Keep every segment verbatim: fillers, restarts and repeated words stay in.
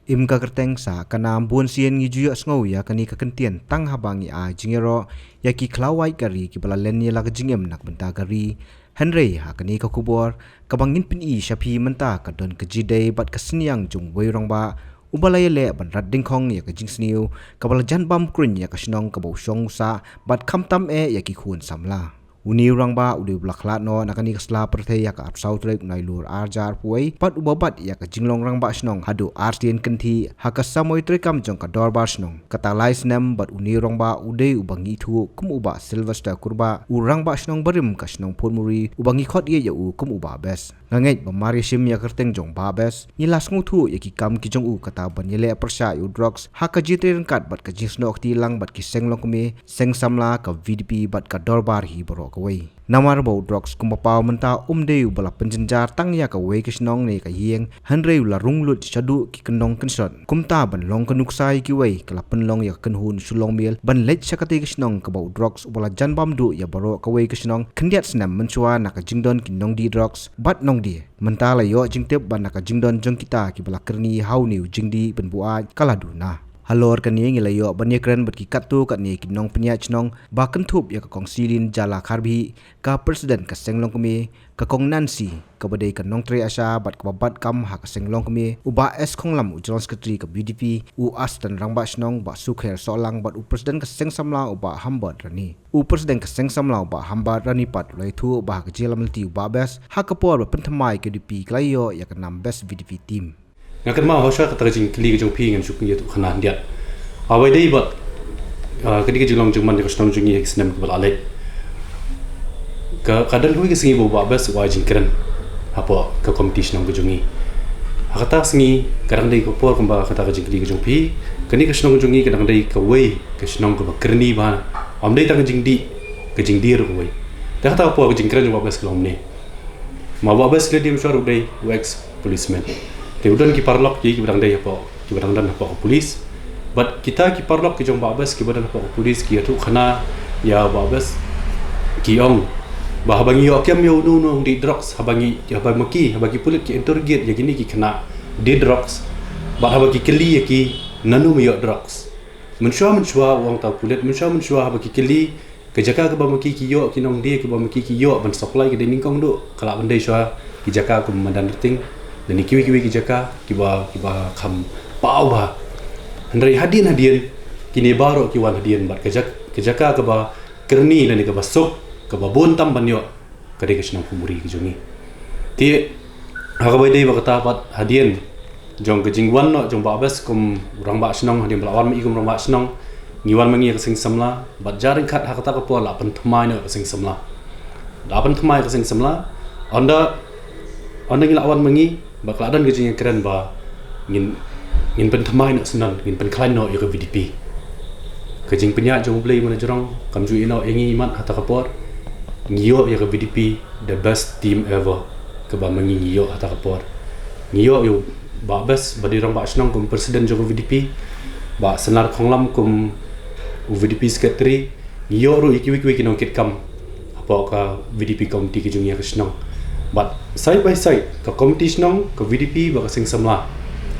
Im ka kyrteng sa ka nam bun sien ngi ju ïohsngew ïa kane ka kyntien tang haba ngi ai jingïaroh ïa ki khlawait ka ri kiba la len ïa la ka jingim na ka bynta ka ri. Hynrei ha kane ka khubor kaba ngin pyni sha phi mynta ka don ka jingïadei bad ka synñiang jong uwei u rangbah uba la ïaleh ban rat dyngkhong ïa ka jingsniew kaba la jan bam kruiñ ïa ka shnong kaba u shong u sah bad khamtam eh ïa ki khun samla. Une u rangbah u dei uba la khlad noh na kane ka sla pyrthei ha ka arphew saw tarik u Nailur arhajar arphew wei bad uba bat ïa ka jinglong rangbah shnong haduh ar sien kynthih ha ka samoi treikam jong ka dorbar shnong. Kata lai snem bad une u rangbah u dei uba ngi ithuh kum u Bah Sylvester Kurbah, u rangbah shnong barim ka shnong Photmuri, uba ngi khot ïa u kum u Bah Best. Nga ngeit ba mar ïa shim ïa ka kyrteng jong Bah Best, ngi la sngewthuh ïa ki kam ki jong u, kata ban ïaleh pyrshah ïa u drugs ha ka jingtrei ryngkat bad ka jingsnoh kti lang bad ki seng longkmie, seng samla, ka V D P bad ka dorbar hi baroh kawei. Namar ba u drugs kumba paw mynta um dei uba la pynjynjar tang ïa kawei ka shnong ne ka ïing, hynrei u la rung lut shaduh ki kyndong kynshot. Kumta ban long ka nuksa ïa kiwei, ka la pynlong ïa ka kynhun shu long miel ban leit sha katei ka shnong kaba u drugs uba la jan bam duh ïa baroh kawei ka shnong khyndiat snem mynshuwa na ka jingdon ki nongdih drugs bad nongdie. Mynta la ïoh jingtip ba na ka jingdon jong kita kiba la kyrni ha une u jingdih pynbuaid ka la duna. Halor kane ngi la ïoh ban ïakren bad ki katto katne ki nongpynïaid shnong ba kynthup ïa ka Kong Silin Jala Kharbhih, ka President ka seng longkmie, ka Kong Nancy kaba dei ka nongtrei asha bad kaba bat kam ha ka seng longkmie, u Bah S Khonglam u General Secretary ka V D P, u Assistant Rangbah Shnong Bah Sukher Sohlang bad u President ka seng samla u Bah Hambert Rani. U President ka seng samla u Bah Hambert Rani pat u la ïathuh ba ha ka jingïalam lynti u Bah Best ha ka por ba pynthymmai ka V D P ka la ïoh ïa ka nam Best V D P Team. Nga kynmaw hashwa kata ka jingkylli ka jong phi ngan shu ïathuh khana khyndiat. Hawei dei bad, ah, ka dei ka jinglong jingman ïa ka shnong jong ngi ha ki snem kiba la leit. Ka, ka don kawei ka sngi ba u Bah Best u ai jingkren hapoh ka komiti shnong ka jong ngi. Ha kata ka sngi ka dang dei ka por kumba kata ka jingkylli ka jong phi. Kane ka shnong ka jong ngi ka dang dei kawei ka shnong kaba kyrni bha. Ym dei tang ka jingdih, ka jingdie ruh kawei. Te ha kata ka por ka jingkren jong u Bah Best ka long kumne. Ma u Bah Best lehse mynshuwa ruh u dei u ex policeman. Te u don ki paralok kiba dang dei hapoh, kiba dang don hapoh ka police. Bad kita ki paralok ki jong u Bah Best kiba don hapoh ka police ki ïathuh khana ïa u Bah Best, ki ong ba haba ngi ïoh kem ïa uno uno u dih drugs, haba ngi, haba ma ki, haba ki pulit ki interrogate ïa kine ki khynnah dih drugs, bad haba ki kylli ïa ki nano me ïoh drugs. Mynshuwa mynshuwa, u ong uta u pulit, mynshuwa mynshuwa haba ki kylli ka jaka kaba ma ki ki ïoh, ki nongdie kaba ma ki ki ïoh ban supply ka dei nyngkong duh, ka lah ban dei shuwa ki jaka kum madan rting lane kiwei kiwei ki jaka kiba, kiba kham paw bha. Hynrei hadien hadien kine baroh ki wan hadien bad ka jak-, ka jaka kaba kyrni lane kaba suk, kaba bun tam ban ïoh, ka dei ka shnong Photmuri ka jong ngi. Te ha kaba ïadei bad kata pat, hadien jong ka jingwan noh jong u Bah Best kum u rangbah shnong, hadien ba la wan ma i kum u rangbah shnong, ngi wan ma ngi ïa ka seng samla, bad jar ryngkat ha kata ka por la pynthymmai noh ïa ka seng samla. La pynthymmai ïa ka seng samla, ynda, ynda ngi la wan ma ngi, bad ka la don ka jingïakren ba ngin, ngin pynthymmai noh syndon, ngin pynkhlaiñ noh ïa ka V D P. Ka jingpynïaid jong U Blei mynta jrong, kam ju ïehnoh ïa ngi imat ha kata ka por. Ngi ïoh ïa ka V D P, the best team ever kaba ma ngi ngi ïoh ha kata ka por. Ngi ïoh ïa u Bah Best ba dei u rangbah shnong kum president jong ka V D P, Bah Snar Khonglam kum u V D P secretary, ngi ïoh ruh ïa kiwei kiwei ki nongkitkam hapoh ka V D P committee ka jong ngi ha ka shnong. Bad side by side, ka committee shnong, ka V D P bad ka seng samla,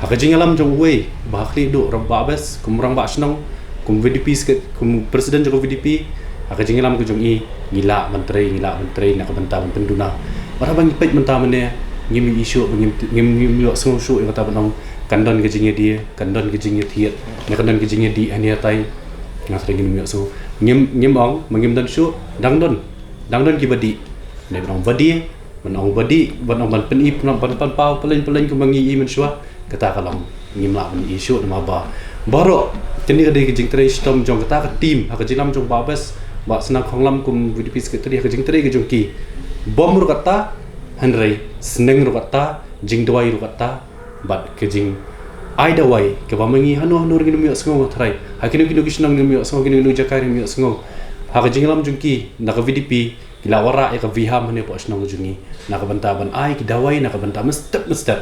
ha ka jingïalam jong uwei uba ha khlieh duh, u Bah Best kum u rangbah shnong, kum V D P secret-, kum president jong ka V D P, ha ka jingïalam ka jong i, ngi lah ban trei, ngi lah ban trei na ka bynta ban pynduna. Bad haba ngi peit mynta mynne, ngim ïohi shuh, ngim, ngim, ngim ïohsngew shuh ïa kata ban ong kan don ka jingïadie, kan don ka jingïathied, ne kan don ka jingïadih hangne hatai. Nga tharai ngim ïohsngew. Ngim, ngim ong ba ngim don shuh, dang don. Dang don kiba dih. Ne ban ong ba dih, ban ong ba dih, ban ong ban pyni, ban, ban, ban paw, pynlong, pynlong kumba ngi i mynshuwa. Kata ka long ngim lah ban ïohi shuh namar ba baroh kane ka dei ka jingtrei shitom jong kata ka team, ha ka jingïalam jong u Bah Best, Bah Snar Khonglam kum V D P secretary, ha ka jingtrei ka jong ki. Bom ruh kata, hynrei sneng ruh kata, jingduwai ruh kata, bad ka jingai dawai kaba ma ngi hano hano ruh ngin ym ïohsngew, nga tharai ha kino kino ki shnong ngin ym ïohsngew, kino kino ki jaka ngin ym ïohsngew. Ha ka jingïalam jong ki na ka V D P, ki la wanrah ïa ka VHAM hangne hapoh shnong ka jong ngi na ka bynta ban ai ki dawai na ka bynta mynstep mynstep.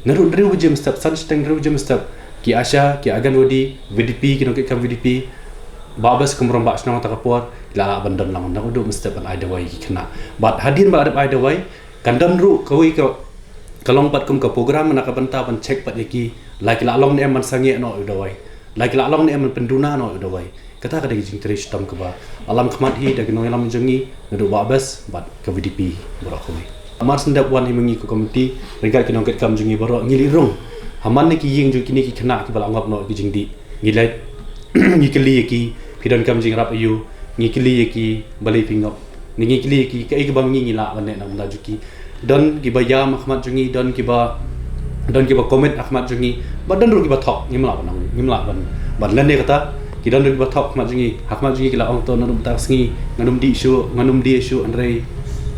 Naduh hynriew baje mynstep, san shiteng hynriew baje mynstep, ki ASHA, ki Anganwadi, V D P, ki nongkitkam V D P, Bah Best kum u rangbah shnong ha kata ka por, ki la lah ban don lang naduh mynstep ban ai dawai ïa ki khynnah. Bad hadien ba la dep ai dawai, kan don ruh kawei ka, ka long pat kum ka program na ka bynta ban check pat ïa ki La ki la long ne em ban sangeh noh ïa u dawai. La ki la long ne em ban pynduna noh ïa u dawai. Kata ka dei ka jingtrei shitom kaba la lam khmat hi da ki nongïalam jong ngi, naduh Bah Best bad ka VDP baroh kawei. Mar shen dep wan hi ma ngi ka komiti, ryngkat ki nongkitkam jong ngi baroh, ngi leit rung ha man la ki ïing jong kine ki khynnah kiba la ngop noh ki jingdih. Ngi leit, ngi kylli ïa ki, phi donkam jingïarap aïu, ngi kylli ïa ki, balei phi ngop. Ngi kylli ïa ki, kaei kaba ngi, ngi lah ban leh na ka bynta jong ki. Don kiba ïam ha khmat jong ngi, don kiba, don kiba commit ha khmat jong ngi. Bad don ruh kiba thok, ngim lah ban, ngim lah ban, ban len ïa kata. Ki don ruh kiba thok ha khmat jong ngi, ha khmat jong ngi ki la ong to naduh mynta ka sngi ngan ym dih shuh, ngan ym dih shuh, hynrei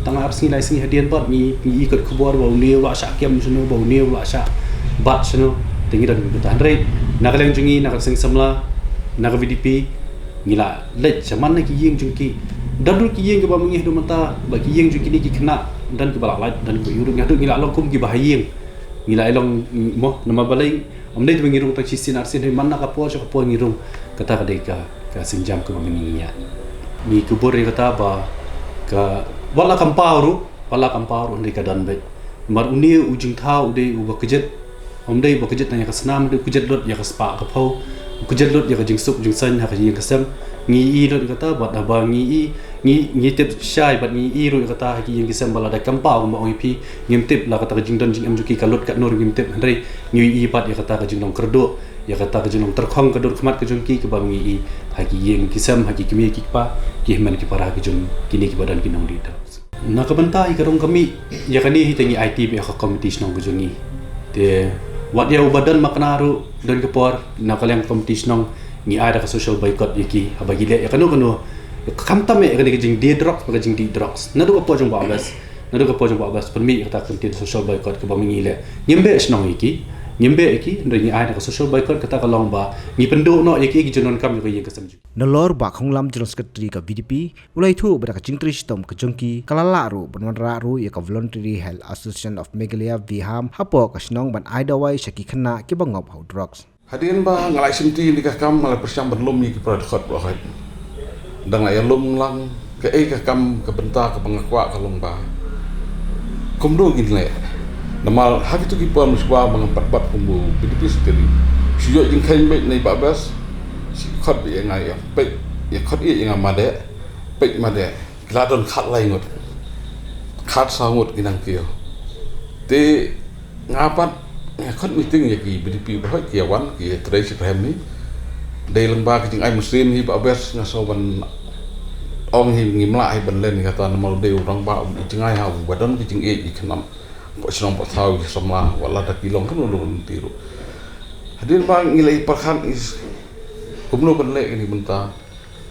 tang ar sngi lai sngi hadien pat ngi, ngi ïoh khubor ba une u la shah kem shano, ba une u la shah bat shano. Te ngi don kata, hynrei na ka liang jong ngi, na ka seng samla, na ka VDP, ngi la leit sha man la ki ïing jong ki. Don ruh ki ïing kiba ma ngi haduh mynta, bad ki ïing jong kine ki khynnah, don kiba la lait, don kiba ïuh ruh, ngi haduh ngi la long kum kiba ha ïing. Ngi la long, mo, namar balei, ym dei ba ngi rung tang shisien arsien, hynrei man la ka por sha ka por ngi rung. Kata ka dei ka, ka sienjam kaba ma ngi ngi ïa, ngi kubur ïa kata ba ka, wat la kam paw ruh, wat la kam paw ruh, hynrei ka don beit. Namar une u jingthaw u dei uba kjit, ym dei uba kjit tang ïa ka snam, u dei u kjit lut ïa ka spah ka phew, u kjit lut ïa ka jingsuk jingsaiñ ha ka ïing ka sem. Ngi ïohi lut ïa kata, bad haba ngi ïohi, ngi, ngi tip shai, bad ngi ïohi ruh ïa kata ha ki ïing ki sem, ba lada kam paw kumba ong ïa phi, ngim tip la kata ka jingdon jingem jong ki ka lut katno ruh ngim tip, hynrei ngi ïohi pat ïa kata ka jinglong kyrduh, ïa kata ka jinglong tyrkhong ka dur khmat ka jong ki, kaba ngi ïohi ha ki ïing ki sem, ha ki kmie ki kpa, ki hynmen ki para ki jong kine kiba don ki nongdih drugs. Na ka bynta ïa ka rong ka mih, ïa kane hi te ngi aiti beit ïa ka komiti shnong ka jong ngi. Te wat ïa uba don makna ruh, don ka por, na ka liang ka komiti shnong, ngi ai da ka social boycott ïa ki, haba ki leh ïa kano kano. Khamtam ïa kane ka jingdie drugs, ka jingdih drugs. Naduh ka por jong Bah Best, naduh ka por jong Bah Best, pynmih ïa kata ka kyntien social boycott kaba ma ngi leh. Ngim beh shnong ïa ki, ngim beh ïa ki, hynrei ngi ai da ka social boycott, kata ka long ba ngi pynduh noh ïa ki, ki jingdonkam ïa ka ïing ka sem jong ki. Nalor Bah Khonglam, General Secretary ka VDP, u la ïathuh ba da ka jingtrei shitom ka jong ki, ka la lah ruh ban wanrah ruh ïa ka Voluntary Health Association of Meghalaya, VHAM, hapoh ka shnong ban ai dawai sha ki khynnah kiba ngop ha u drugs. Hadien ba nga la shimti ïa kane ka kam, nga la pyrshang ban lum ïa ki para dkhot baroh. Dang la ïalum lang, kaei ka kam ka bynta kaba nga kwah ka long ba kumno ngin leh. Namar ha kito ki por mynshwa ba ngam pat bat kum u VDP Secretary, shu ïoh jingkheiñ beit na i Bah Best, shu khot beit ïa nga, ïa peit, ïa khot ïa nga Madeh, peit Madeh. Ki la don khatlai ngut, khatsaw ngut ki nang kiew. Te nga pat nga khot meeting ïa ki VDP baroh, ki ïa wan, ki ïa trei sha ka hem hi. Dei lang ba ka jingai mynsiem hi Bah Best, nga sngew ban ong hi ngim lah hi ban len ïa kata, namar u dei u rangbah, u dei jngai ha uba don ki jingïeit ïa ki khynnah. Poh shnong poh thaw ki samla, wat la da ki long kano kano lynti ruh. Hadien ba ngi la ïa pyrkhat kumno ban leh kane ka bynta,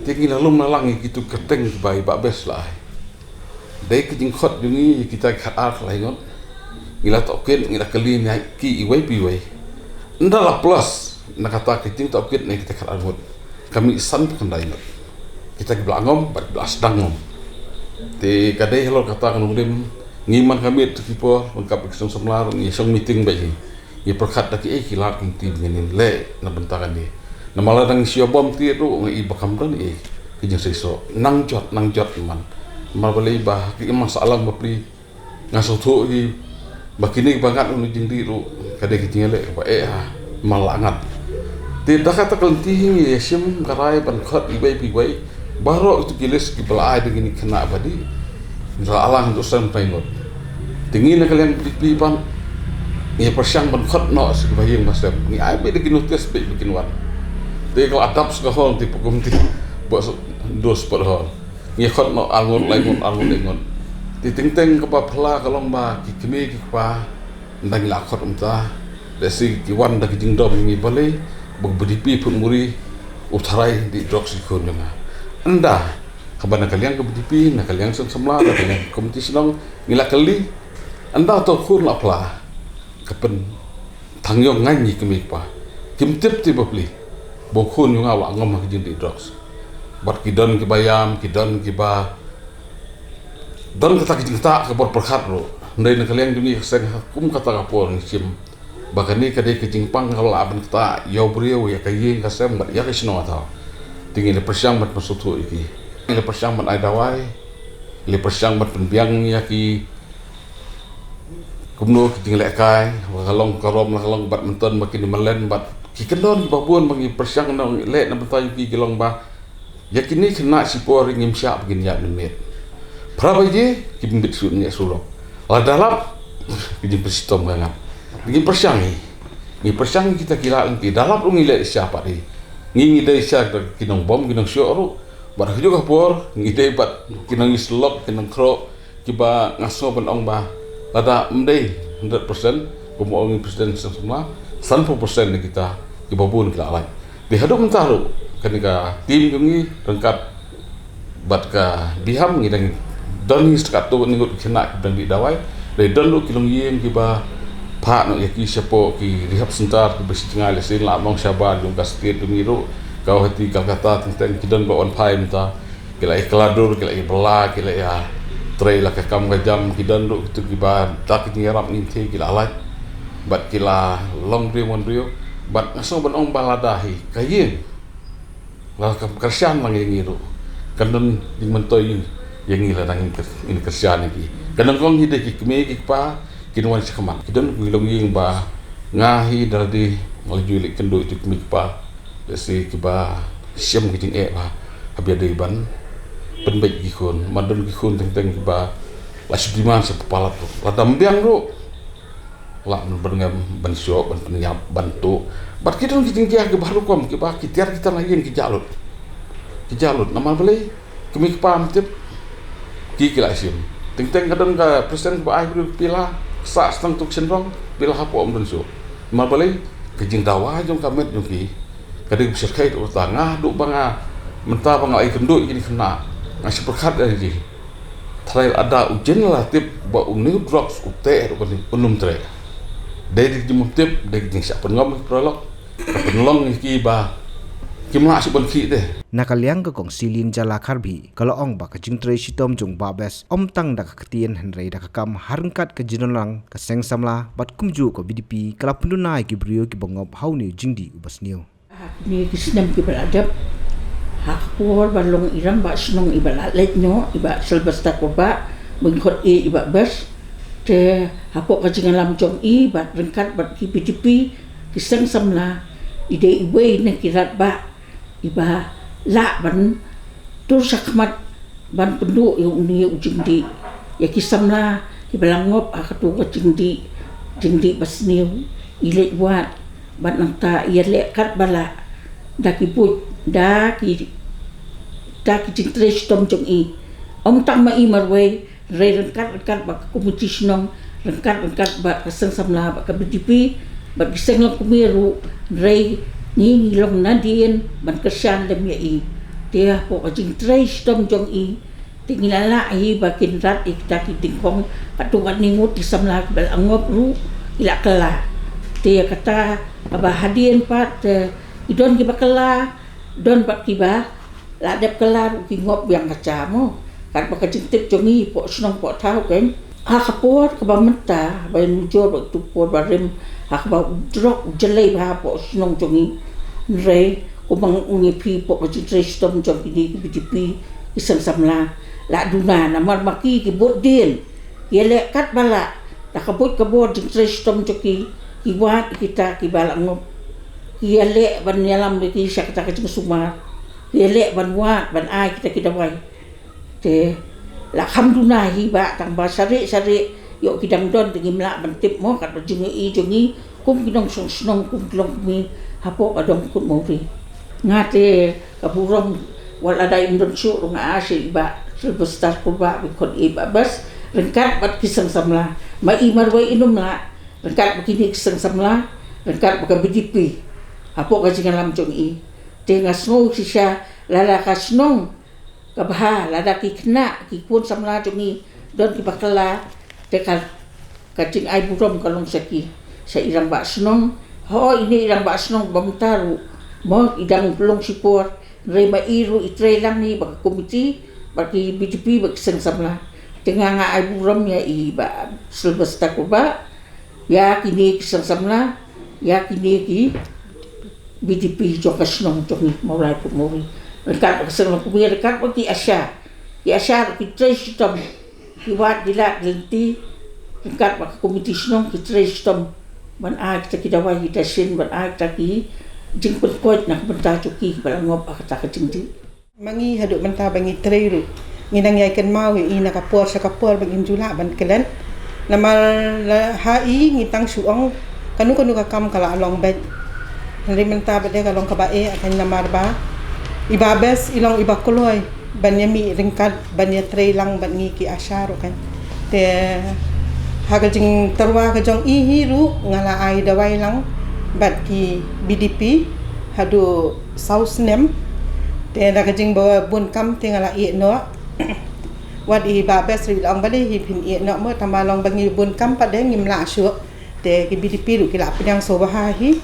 te ngi la lum la lang ïa kito ki kyrteng kiba i Bah Best la ai. Dei ka jingkhot jong ngi ïa kita ki khatar khatlai ngut. Ngi la tohkit, ngi la kylli na ki iwei pa iwei. Ynda la plus na kata ka jingtohkit na kita ki khatar ngut, ka mih sanphew khyndai ngut kita kiba la ngom bad kiba la sdang ngom. Te ka dei halor kata ka nongrim, ngi man ka miet ki por, ryngkat bad ki seng samla ruh ngi shong meeting beit hi. Ngi pyrkhat da kiei ki lad ki lynti ba ngin leh na bynta kane. Namar lada ngi shu ïa bom tied ruh nga i ba kam don ei ka jingseisoh. Nang jot, nang jot man. Namar balei ba ha ki imlang sahlang bapli nga sngewthuh hi ba kine ba ngat ïa une u jingdih ruh ka dei ka jingïaleh kaba eh ha man la ngat. Te da kata ka lynti hi ngi ïa shim ka rai ban khot iwei pa iwei baroh kito ki list kiba la ai da kine ki khynnah ba dih. Ngi la alang haduh san phew ngut. Te ngi na ka liang VDP pat ngi pyrshang ban khot noh sha kiba ïing ba sem. Ngi ai beit da ki notice beit ba kin wan. Te ka la dap sha ka hall te pa kum te ba sa dos pat hall. Ngi khot noh ar ngut lai ngut, ar ngut lai ngut. Te teng teng kaba phylla ka long ba ki kmie ki kpa, ynda ngi la khot kumta, lehse ki wan da ki jingdom, ngi balei ba ka VDP Photmuri u tharai dih drugs ki khun jong nga. Ynda haba na ka liang ka VDP, na ka liang seng samla, na ka liang ka komiti shnong ngi la kylli, ynda uto u khun la phylla, ka pynthang ïong ngan ïa ki kmie ki kpa. Kim tip te bapli ba u khun jong nga u la ngom ha ki jingdih drugs. Bad ki don kiba ïam, ki don kiba don kata ka jingktah kaba pyrkhat ruh. Hynrei na ka liang jong ngi ka seng ha kum kata ka por ngi shim ba kane ka dei ka jingpang kaba lah ban ktah ïa u briew, ïa ka ïing ka sem bad ïa ka shnong ka thaw. Te ngi la pyrshang ban pynsngewthuh ïa ki. Ngi la pyrshang ban ai dawai. Ngi la pyrshang ban pynbiang ïa ki kumno ki jinglehkai, ba ka long ka rom, la ka long badminton, ba kine malen, bad ki kyndon kiba bun ba ngi pyrshang na leh na bynta ïa ki, ki long ba ïa kine khynnah shipor ngim shah ba kin ïaid mynmiet. Phra baje ki bit shu ïaid surok. Lada lap ki jingpynshitom ka ngam. Ngi pyrshang ngi. Ngi pyrshang kita ki la lynti. Da lap ruh ngi leh sha pat hi. Ngi ngi dei sha ki nongbom, ki nongshoh ruh. Bad ha kajuh ka por ngi dei bad ki nongïasyllok, ki nongkhroh, kiba nga sngew ban ong ba lada ym dei hundred percent, kumba ong i President Seng Samla, sanphew percent na kita kiba bun ki la lait. Te haduh mynta ruh kane ka team jong ngi ryngkat bad ka Biham ngi dang don hi sha katto katne ngut ki khynnah kiba dang dih dawai. Dei don ruh ki longïing kiba phah noh ïa ki shapoh ki rehab center kiba shi jngai, lehse la ong shabar jong ka state jong ngi ruh, Guwahati, Kolkata, teng teng ki don ba wan phai mynta. Ki la ïa kylla dur, ki la ïa bylla, ki la ïa trei la ka kam ka jam, ki don ruh kito kiba da ki jingïarap ngi thei ki la lait. Bad ki la long briew mon briew. Bad nga sngew ban ong ba lada hi ka ïing, la ka kyrshan lang ïa ngi ruh, kan don jingmyntoi ïa ngi lada ngin kyr-, ngin kyrshan ïa ki. Kan don kong hi dei ki kmie ki kpa kin wan shakhmat. Ki don ki longïing ba nga hi da lade nga la ju leit kynduh ïa ki kmie ki kpa. Lehse kiba shem ki jingeh ba haba ïadei ban pynbeit ki khun. Namar don ki khun teng teng kiba la shu demand sha palat ruh. Lada ym biang ruh, lah ban byrngem, ban shoh, ban pynïap, ban tuh. Bad ki don ki jingjia kiba ha rukom kiba ki tiar ki tang ha ïing ki jah lut. Ki jah lut. Namar balei? Kmie kpa ym tip. Ki ki la shim. Teng teng ka don ka percent kaba ai briew ki pila, sah sdang tuk shynrong, pila hapoh ym don shuh. Namar balei? Ka jingdawa jong ka met jong ki ka dei kaba shyrkhei, te uta nga haduh ba nga mynta ba nga la ïakynduh ïa kine ki khynnah, nga shu pyrkhat ïa ki. Tharai lada u Jin la tip ba une u drugs u teh ruh kane, un ym treh. Dei ki jingmut tip, dei ki jingshah pynngam ki paralok, ka pynlong ïa ki ba kim lah shuh ban khih te. Na ka liang ka Kong Silin Jala Kharbhi ka la ong ba ka jingtrei shitom jong u Bah Best ym tang da ka ktien hynrei da ka kam ha ryngkat ka jingdon lang ka Seng Samla bad kumjuh ka V D P ka la pynduna ïa ki briew kiba ngop ha une u jingdih uba sniew. Ha kine ki snem kiba la dep, ha ka por ba long i rangbah shnong iba la leit noh, i Bah Sylvester Kurbah, ba ngi khot ïa i Bah Best. Te hapoh ka jingïalam jong i bad ryngkat bad ki V D P, ki Seng Samla, i dei iwei na ki rangbah iba lah ban tur shakhmat ban pynduh ïa une u jingdih. Ïa ki samla kiba la ngop ha kato ka jingdih, jingdih ba sniew, i leit wad bad nangta i ïaleh katba lah da ki buit, da ki, da ki jingtrei shitom jong i. Ym tang ma i marwei, hynrei ryngkat ryngkat bad ka komiti shnong, ryngkat ryngkat bad ka Seng Samla bad ka V D P bad ki seng longkmie ruh, hynrei ngi ngi long nadien ban kyrshan lem ïa i. Te hapoh ka jingtrei shitom jong i, te ngi la lah hi ba kin rat ïa kita ki dingkhong, katto katne ngut ki samla kiba la ngop ruh ki la kylla. Te ïa kata kaba hadien pat, te ki don kiba kylla, don pat kiba la dep kylla ruh ki ngop biang katta mo. Katba ka jingtip jong ngi poh shnong poh thaw keiñ, ha ka por kaba mynta ba nujor ba tu por barim, ha kaba u drok u jlei bha poh shnong jong ngi. Hynrei kumba nga ong ïa phi, poh ka jingtrei shitom jong kine ki V D P, ki Seng Samla, la duna namar ma ki ki bud dien. Ki ïaleh katba lah da ka buit ka bor jingtrei shitom jong ki, ki wad ïa kita kiba la ngop. Ki ïaleh ban ïalam ïa ki sha kata ka jingsumar. Ki ïaleh ban wad, ban ai kita ki dawai. Te la kham duna hi bah, tang ba shareh shareh ïoh ki dang don, te ngim lah ban tip mo katba jingïohi jong ngi kum ki nongshong shnong, kum ki longkmie hapoh ka dong Kutmori. Nga te ka burom, wat la dei ym don shuh ruh nga ai sha i Bah Sylvester Kurbah, ba khot ïa i Bah Best, ryngkat bad ki Seng Samla. Ma i marwei in ym lah, ryngkat bad kine ki Seng Samla, ryngkat bad ka V D P hapoh ka jingïalam jong i. Te nga sngew shisha, lada ka shnong ka bha, lada ki khynnah ki khun samla jong ngi don kiba kylla, te ka, ka jingai burom ka long sha ki, sha i rangbah shnong. Hooid, ine i rangbah shnong ba mynta ruh mo, i dang long shipor, hynrei ma i ruh i trei lang ne bad ka komiti, bad ki V D P, bad ki Seng Samla. Te nga, nga ai burom ïa i Bah Sylvester Kurbah, ïa kine ki Seng Samla, ïa kine ki V D P jong ka shnong jong ngi Mawlai Kutmori. Ryngkat bad ka Seng Longkmie, ryngkat bad ki ASHA. Ki ASHA ruh ki trei shitom, ki wad, ki lad lynti. Ryngkat bad ka komiti shnong ki trei shitom ban ai kita ki dawai kita sien, ban ai kita ki jingpynkoit na ka bynta jong ki kiba la ngop ha kata ka jingdih. Ma ngi haduh mynta ba ngi trei ruh, ngi nang ïai kynmaw ïa i na ka por sha ka por ba ngin ju lah ban klet. Namar la ha i ngi tang shu ong kano kano ka kam ka la long beit. Hynrei mynta ba dei ka long kaba eh kan, namar ba i Bah Best i long iba kloi ban ïa mih ryngkat ban ïa trei lang bad ngi ki ASHA ruh kan. Te ha ka jingtyrwa ka jong i hi ruh nga la ai dawai lang bad ki B D P haduh saw snem. Te da ka jingbun kam te nga la ïeh noh. Wat i Bah Best ruh i la ong balei hi phin ïeh noh mo, tang ba long ba ngi bun kam pat de ngim lah shuh. Te ki B D P ruh ki la pdiang sngewbha hi.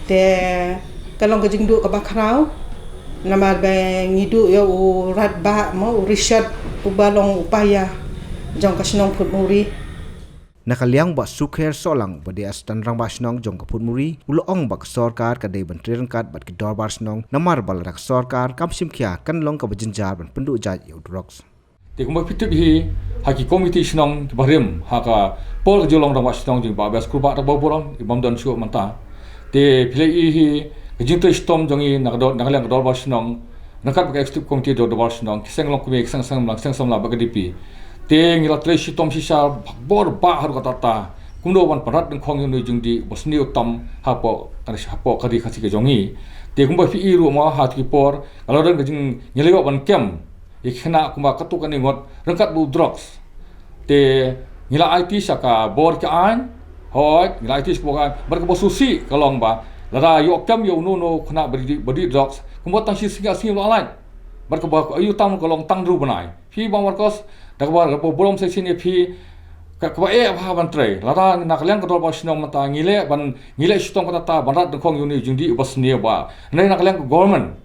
Te ka long ka jingduh kaba khraw. Namar ba ngi duh ïa u Radbah mo, u Richard, uba long u paia jong ka shnong Phutmuri. Na ka liang Bah Sukher Sohlang, uba dei Assistant Rangbah Shnong jong ka Phutmuri, u la ong ba ka sorkar ka dei ban trei ryngkat bad ki dorbar shnong, namar ba lada ka sorkar kam shim khia kan long kaba jynjar ban pynduh jait ïa u drugs. Te kumba phi tip hi, ha ki komiti shnong kiba rim ha ka por ka jinglong rangbah shnong jong i Bah Best, Kurbah, da kaba burom i bym don shuh mynta. Te phi la i hi ka jingtrei shitom jong i na ka dor, na ka liang ka dorbar shnong ryngkat bad ka executive committee dor, dorbar shnong, ki seng longkmie, ki seng samla, ki seng samla bad ka D P. Te ngi la trei shitom shisha bha bor bha haduh katta katta kumno ban pynrat dyngkhong ïa une u jingdih uba sniew tam hapoh, hapoh ka ri Khasi ka jong i. Te kumba phi i ruh mo, ha kito ki por ka la don ka jing, ngi la ïoh ban kem ïa ki khynnah kumba katto katne ngut ryngkat bad u drugs. Te ngi la aiti sha ka bor ki aiñ, hooid, ngi la aiti sha ka bor ki aiñ, bad kaba sngewsih ka long ba lada ïoh kem ïa uno uno u khynnah ba dih, ba dih drugs, kumba tang shi sngi ar sngi u la lait. Bad kaba aiu tam ka long tang hynriew bnai. Phi Bah Marcos, da kaba, kaba burom sa shisien ïa phi, ka, kaba eh bha ban trei. Lada na ka liang ka dorbar shnong mynta ngi leh ban, ngi leh shitom katta katta ban rat dyngkhong ïa une u jingdih uba sniew bha. Hynrei na ka liang ka government,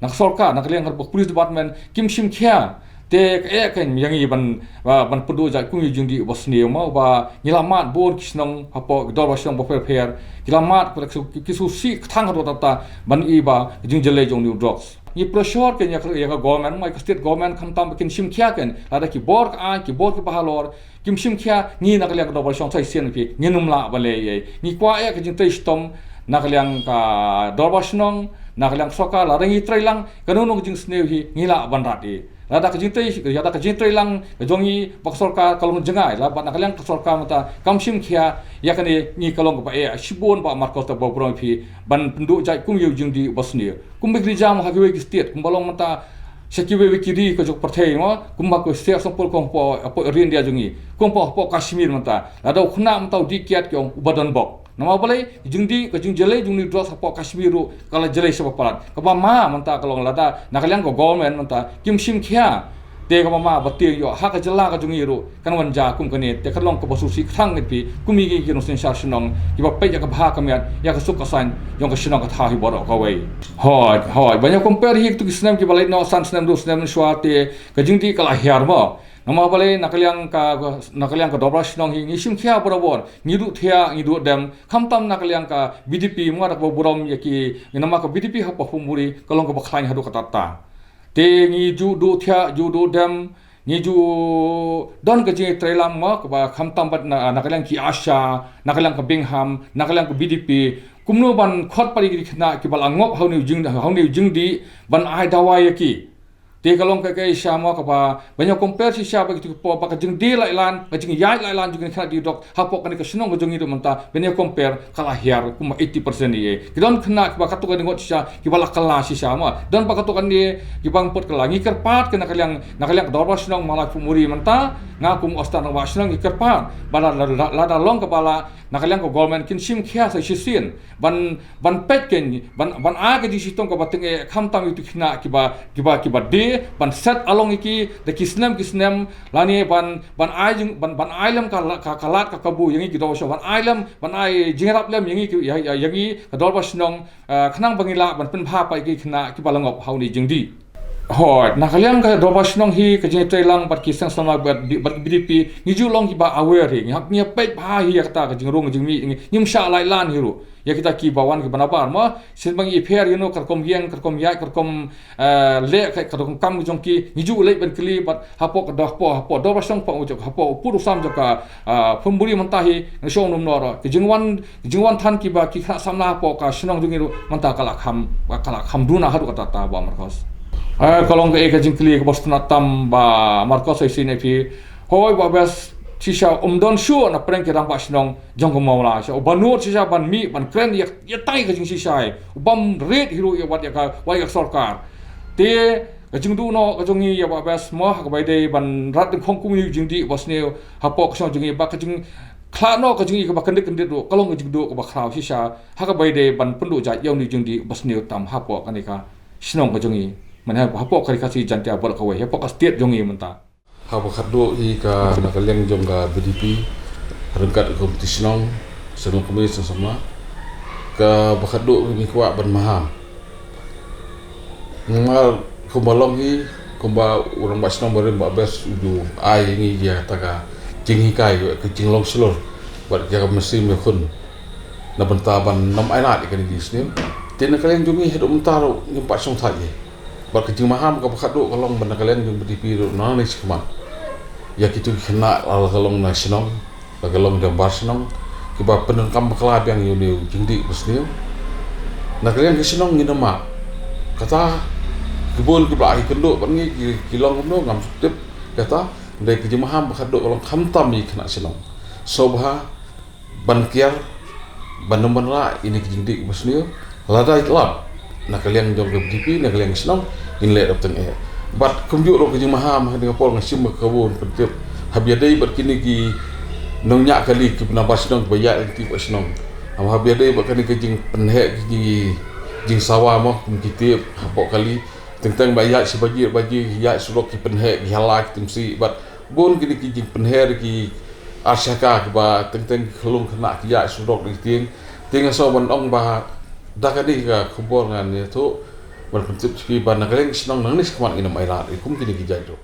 na ka sorkar, na ka liang ka police department kim shim khia. Te ka eh kein ïa ngi ban, ba, ban pynduh jait kum ïa u jingdih uba sniew mo, ba ngi la mad bun ki shnong hapoh ki dorbar shnong bapher bapher. Ki la mad, ki, ki sngewsih ka thang haduh katta katta ban i ba ka jingjyllei jong une u drugs. Ngi pressure kein ïa ka, ïa ka government, mo, ïa ka state government, khamtam ba kin shim khia kein. Lada ki bor ka aiñ, ki bor kiba halor kim shim khia, ngi na ka liang ka dorbar shnong sa shisien phi, ngin ym lah ban leh ei. Ngi kwah eh ka jingtrei shitom na ka liang ka dorbar shnong, na ka liang ka sorkar, lada ngi trei lang, kano kano ka jingsniew hi ngi lah ban rat ei. Lada ka jingtrei, lada ka jingtrei lang ka jong ngi bad ka sorkar ka long jngai, lada bad na ka liang ka sorkar mynta kam shim khia ïa kane, ngi ka long kaba eh shibun Bah Marcos, da kaba burom ïa phi, ban pynduh jait kum ïa u jingdih uba sniew. Kumba ki ri jam ha kiwei ki state, kumba long mynta sha kiwei wei ki ri ka jong ka pyrthei mo, kumba ka state sngewpul kum hapoh, hapoh ri India jong ngi, kum hapoh, hapoh Kashmir mynta. Lada u khynnah mynta u dih kiad ki ong uba don bok. Namar balei? Ka jingdih, ka jingjyllei jong une u drugs hapoh Kashmir ruh ka la jyllei shibun palat. Kaba ma mynta ka long lada na ka liang ka government mynta kim shim khia. Te kaba ma ba tieng ïoh ha ka jylla ka jong ngi ruh kan wan jia kum kane, te ka long kaba sngewsih ka thang ngi phi kum ïa ki, ki nongsynshar shnong kiba peit ïa ka bha ka miat, ïa ka suk ka saiñ jong ka shnong ka thaw hi baroh kawei. Hooid, hooid, ban ïa compare hi kito ki snem kiba leit noh, san snem, hynriew snem mynshuwa, te ka jingdih ka la hiar mo. Namar balei? Na ka liang ka, na ka liang ka dorbar shnong hi ngi shim khia barabor, ngi duh thiah, ngi duh dem, khamtam na ka liang ka B D P, mo, da kaba burom ïa ki, namar ka B D P hapoh Phutmuri ka long kaba khlaiñ haduh katta katta. Te ngi ju duh thiah, ju duh dem, ngi ju don ka jingïatreilang, mo, kaba khamtam bad na, na ka liang ki ASHA, na ka liang ka Bingham, na ka liang ka B D P. Kumno ban khot pat ïa ki khynnah kiba la ngop ha une u jing, ha une u jingdih ban ai dawai ïa ki. Te ka long ka, ka shisha, mo, kaba ban ïa compare shisha bad kito ki por ba ka jingdie lailan, ka jingïaid lailan jong ki khynnah dih drugs hapoh kane ka shnong ka jong ngi ruh mynta, ban ïa compare ka la hiar kumba eighty percent ïa. Ki don khynnah kiba katto katne ngut shisha kiba la kylla shisha, mo. Don ba katto katne kiba ngput kylla. Ngi kyrpad ka na ka liang, na ka liang ka dorbar shnong Mawlai Phutmuri mynta, nga kum u Assistant Rangbah Shnong ngi kyrpad ba la, la, la, lada long kaba la na ka liang ka government kin shim khia sa shisien ban, ban peit kein, ban, ban ai ka jingshitom kaba tyngeh khamtam ïa kito ki khynnah kiba, kiba, kiba dih, ban set along ïa ki da ki snem ki snem, lane ban, ban ai jing, ban, ban ai lem ka la, ka, ka lad ka kabu ïa ngi ki dorbar shnong, ban ai lem, ban ai jingïarap lem ïa ngi ki, ïa, ïa, ïa ngi ka dorbar shnong, eh, khnang ba ngin lah ban pynbha pat ïa ki khynnah kiba la ngop ha une u jingdih. Hooid, na ka liang ka dorbar shnong hi, ka jingïatreilang bad ki seng samla bad, bad B D P, ngi ju long kiba aware hi, ngi hap, ngi hap peit bha hi ïa kata ka jingrung jingmih, ngi, ngim shah lait lan hi ruh ïa kita kiba wan kiba nabar. Ma shisien ba ngi pher ïa no, ka rukom ïeng, ka rukom ïaid, ka rukom, eh, leh, ka, ka rukom kam jong ki, ngi ju leit ban kylli bad hapoh ka dor, hapoh, hapoh dorbar shnong, hapoh u jong, hapoh u pud u sam jong ka, ah, Phungburi mynta hi, ngi shong nym nor. Ka jingwan Jingwan than kiba ki khynnah samla hapoh ka shnong jong ngi ruh mynta ka la kham, ka la kham duna haduh katta katta, Bah Marcos. Eh, ka long kaei ka jingkylli kaba sngewtynnat tam, Bah Marcos, sa shisien ïa phi? Hooid, Bah Best, shisha um don shuh na pdeng ki rangbah shnong jong ka Mawlai shisha. Uba nud shisha ban mih ban kren ïa, ïa tang ka jingshisha, u bym rit hi ruh ïa wat ïa ka, wat ïa ka sorkar. Te ka jingduh noh ka jong ngi, ïa Bah Best, mo, ha kaba ïadei ban rat dyngkhong kum ïa u jingdih ba sniew hapoh ka shnong jong ngi, ba ka jing khlad noh ka jong ngi kaba kyndit kyndit ruh, ka long ka jingduh kaba khraw shisha ha kaba ïadei ban pynduh jait ïa une u jingdih ba sniew tam hapoh kane ka shnong ka jong ngi. Mane hapoh ka Ri Khasi Jaiñtia Baroh kawei, hapoh ka state jong ngi mynta. Haba khatduh hi ka na ka liang jong ka B D P ryngkat ka komiti shnong, shnong kmie, shnong samla, kaba khatduh ngi kwah ban maham. Namar kumba long hi, kumba u rangbah shnong barim Bah Best u ju ai ngi ïa kata ka jinghikai, ka jinglong shlur bad ïa ka mynsiem ïakhun na bynta ban nym ailad ïa kane ka jingsniew. Te na ka liang jong ngi haduh mynta ruh ngim pat shong thait hi. Bad ka jingmaham kaba khatduh ka long ba na ka liang jong B D P ruh nangne shakhmat, ïa kito ki khynnah la ka long na shnong, la ka long dorbar shnong, kiba pyndonkam bakla biang ïa une u jingdih ba sniew. Na ka liang ka shnong ngin ym map. Kata ki bun kiba la ïakynduh bad ngi ki, ki long kumno ngam tip. Kata dei ka jingmaham ba khatduh ka long khamtam ïa ki khynnah shnong. Sngewbha ban kiar, ban nym ban rah ïa kine ki jingdih ba sniew. Lada ïa lap na ka liang jong ka B D P, na ka liang ka shnong, ngin leh dap teng eh. Bad kumjuh ruh ka jingmaham ha kane ka por nga shim ka bun pyntip haba ïadei bad kine ki nongñiah kali kiba na bar shnong, kiba ïaid lynti bad shnong. Haba ïadei bad kane ka jingpynheh ki jing, jingsawa mo, kum ki tip hapoh kali. Teng teng ba ïaid shi baje baje, ïaid surok ki pynheh, ki hala, ki timsi, bad bun kine ki jingpynheh ki arshaka kiba teng teng ki khyllung khynnah ki ïaid surok da ki tieng. Te nga sngew ban ong ba da kane ka khubor ngan ïathuh ban pyntip sha phi ba na ka liang ka shnong nangne shakhmat ngin ym ailad ïa kum kine ki jait ruh.